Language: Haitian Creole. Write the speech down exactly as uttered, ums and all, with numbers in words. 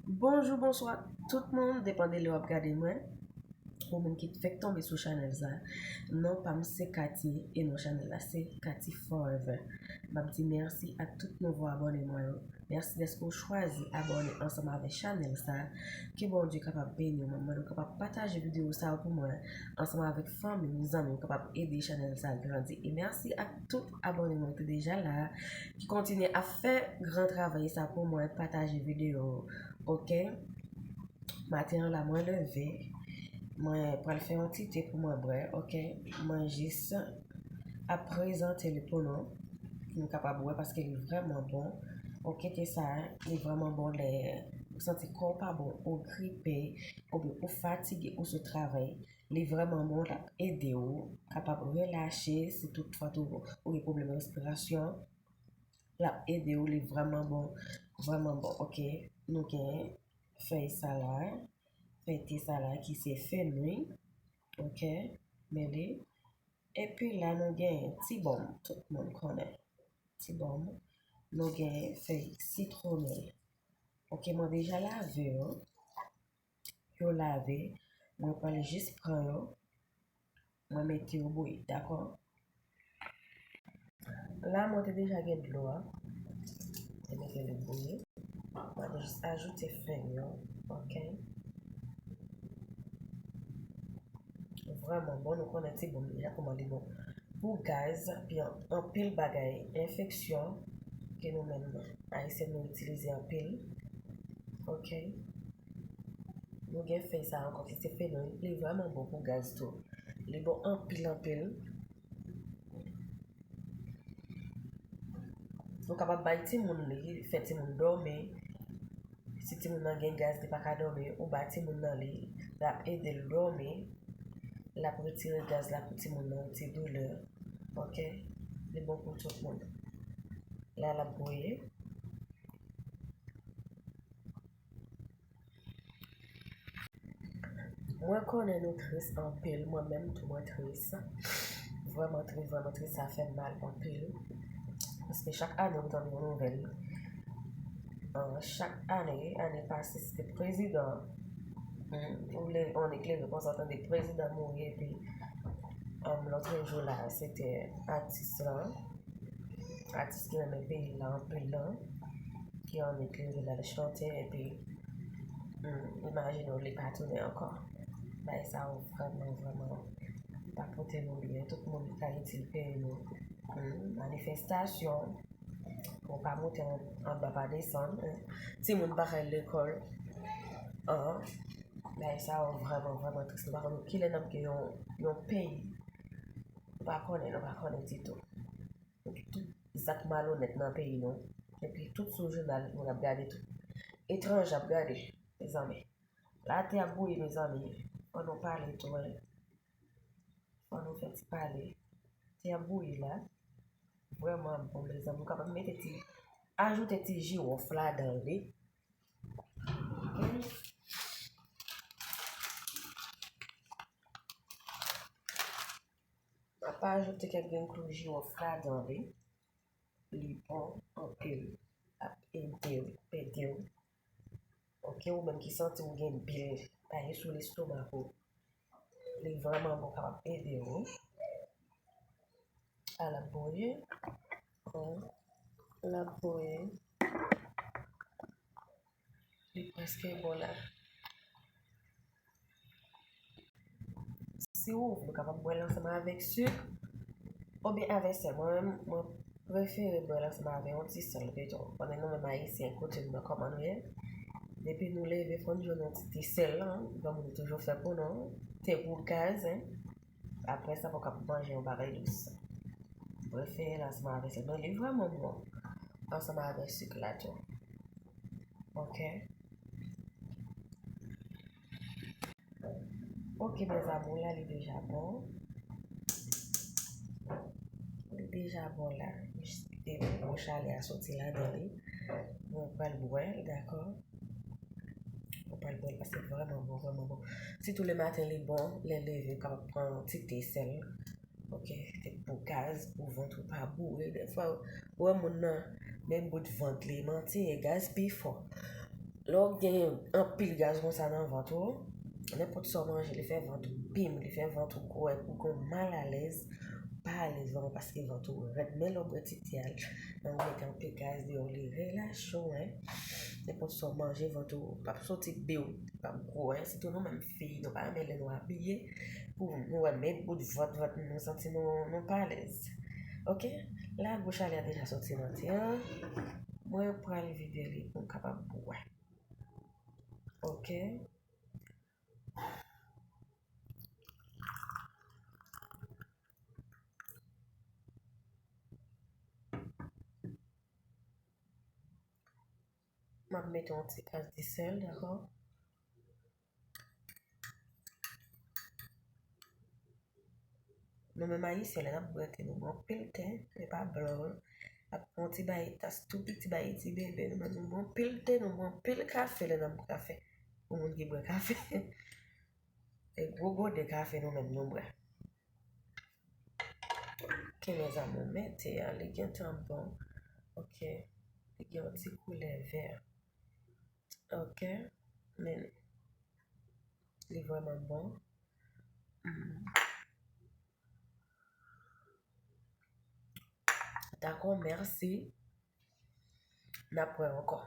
Bonjou, bonswa tout moun, depann de lè w ap gade mwen. Pou moun ki fèk tonbe sou chanèl sa, non pa m se Katy e non chanèl la se Katy Forever. M ap di mèsi ak tout nouvo abòne mwen yo. Mèsi dèske w chwazi abòne ansanm avèk chanèl sa. Ke Bondye kapab beni w. Mwen mande w kapab pataje videyo sa yo pou mwen ansanm avèk fanmi w, zanmi w, kapab ede chanèl sa grandi. E mèsi ak tout abòne mwen ki deja la, ki kontinye ap fè gran travay sa pou mwen, pataje videyo yo, oke? Maten an la, mwen leve, mwen pral fè yon ti te pou mwen bwè, oke? Mwen jis ap prezante li pou nou. Nou kapab wè paske li vrèman bon. Oke, te sa, li vrèman bon lè ou santi kò w pa bon, ou gripe, oubyen ou fatige, ou sou travay. Li vrèman bon, l ap ede w kapab relache si tout fwa tou ou gen pwoblèm respirasyon. L ap ede w, li vrèman bon, vrèman bon. Oke, nou gen fèy sa la, fèy te sa la ki se fenwi, oke, men li. Epi la nou gen ti bòm, tout moun konnen. Ti bòm, nou gen fèy sitwonèl. Oke, mwen deja lave yo. Yo lave, mwen pral jis pran yo, mwen mete yo bouyi, dakò? La, mwen te deja gen dlo a. Te mete li bouyi. Mwen te jis ajoute fenwi yo, oke? Vrèman bon, nou konnen ti bòm deja kòman li bon. Pou gaz, epi an-, anpil bagay, enfeksyon, ke nou menm Ayisyen nou itilize anpil. Oke? Nou gen fèy sa ankò ki se fenwi, li vrèman bon pou gaz tou. Li bon anpil, anpil. Nou kapab bay timoun li, fè timoun dòmi. Si timoun nan gen gaz, li pa ka dòmi, ou ba timoun nan li, l ap ede l dòmi. L ap retire gaz la pou timoun nan, ti doulè. Oke? Li bon pou tout moun. La, l ap bouyi. Mwen konnen nou tris anpil, mwen menm tou mwen tris. Vrèman tris, vrèman tris, sa fè m mal anpil. Paske chak ane ou tande yon nouvèl. An, chak ane, ane pase se te prezidan. Hmm, ou le, on eklere konsa, ou tande prezidan mouri, epi, um, lòt jou la, se te atis lan. Atis ki renmen peyi l la anpil lan, ki annik li, li al chante, epi, hmm, imajine w, li pa tounen ankò. Bagay sa yo vrèman, vrèman pa pote nou byen. Tout moun ki ka itil peyi nou. Hmm, manifestasyon, pou pa moute an-, anba, pa desann. Timoun pa ka al lekòl. An, bagay sa yo vrèman, vrèman tris. Nou pa konn kilè n ap gen yon, yon peyi. Nou pa konnen, nou pa konnen ditou. Tout zak malonèt nan peyi nou. Epi tout sou jounal, moun ap gade tout. Etranje ap gade, mezanmi. Latè ap bouyi, mezanmi. Fò nou pale tou, wi. Fò nou fè ti pale. Tè ap bouyi la. Vrèman bon, mezanmi. Ou kapab mete ti, ajoute ti jiwòf ladan li. Oke. N ap ajoute kèk grenn klou jiwòf ladan li. Li bon anpil. L ap ede w, ede w. Oke, ou menm ki santi w gen bil, bagay sou lestomak ou. Li vrèman bon, kapab ede w. A, l ap bouyi. Bon, l ap bouyi. Li prèske bon la. Si ou vle, ou kapab bwè l ansanm avèk sik oubyen avèk sèl. Mwen menm, mwen prefere bwè l ansanm avèk yon ti sèl, petèt. Konnen nou menm Ayisyen, kote nou nan kòman nou ye. Depi nou leve, fò n jwenn yon ti te sèl, en. Granmoun toujou fè pou nou. Te pou gaz, en. Apre sa, pou w kapab manje yon bagay dous. Prefere l ansanm avèk sèl. Men li vrèman bon ansanm avèk sik la tou. Oke. Oke, mes amours, la, li deja bon. Li deja bon la. M jis kite gwo chalè a soti ladan li. Mwen pral bwè l, dakò? Mwen pral bwè l paske vrèman bon, vrèman bon. Sitou le maten, li bon, lè leve, ou kapab pran yon ti te sèl. Oke, te pou gaz, pou vant ou pa boure. Dèfwa, ou wè moun nan, menm bout vant li, manti, e gaz pi fò. Lè w gen anpil gaz konsa nan vant ou, nenpòt sa w manje, li fè vant ou pim, li fè vant ou gwo, epi w gen malalèz, ou pa alèz vrèman paske vant ou rèd. Men lè w bwè ti te a, lè w mete anpil gaz deyò, li relache w, wi. Nenpòt sa w manje, vant ou p ap soti byen, li p ap gwo, wi. Sitou nou menm fi, nou pa renmen lè nou abiye, pou nou wè men bout vant, vant nou, nou santi nou, nou pa alèz. Oke? La gwo chalè a deja soti nan te a. Mwen pral vide li pou m kapab bwè. Oke. M ap mete yon ti kras de sèl, dakò? Nou menm Ayisyen, lè n ap bwè te, nou bwè anpil te, se pa blan, non. N ap pran yon ti bay, tas tou piti bay ti bebe, nou menm nou bwè anpil te, nou bwè anpil kafe lè n ap bwè kafe. Pou moun ki bwè kafe. E gwo gode kafe nou menm nou bwè. Oke, mes amours, men te a, li gentan bon. Oke, li gen yon ti koulè vè. Oke, men li vrèman bon. Mm. Dakò, mèsi. N ap wè ankò.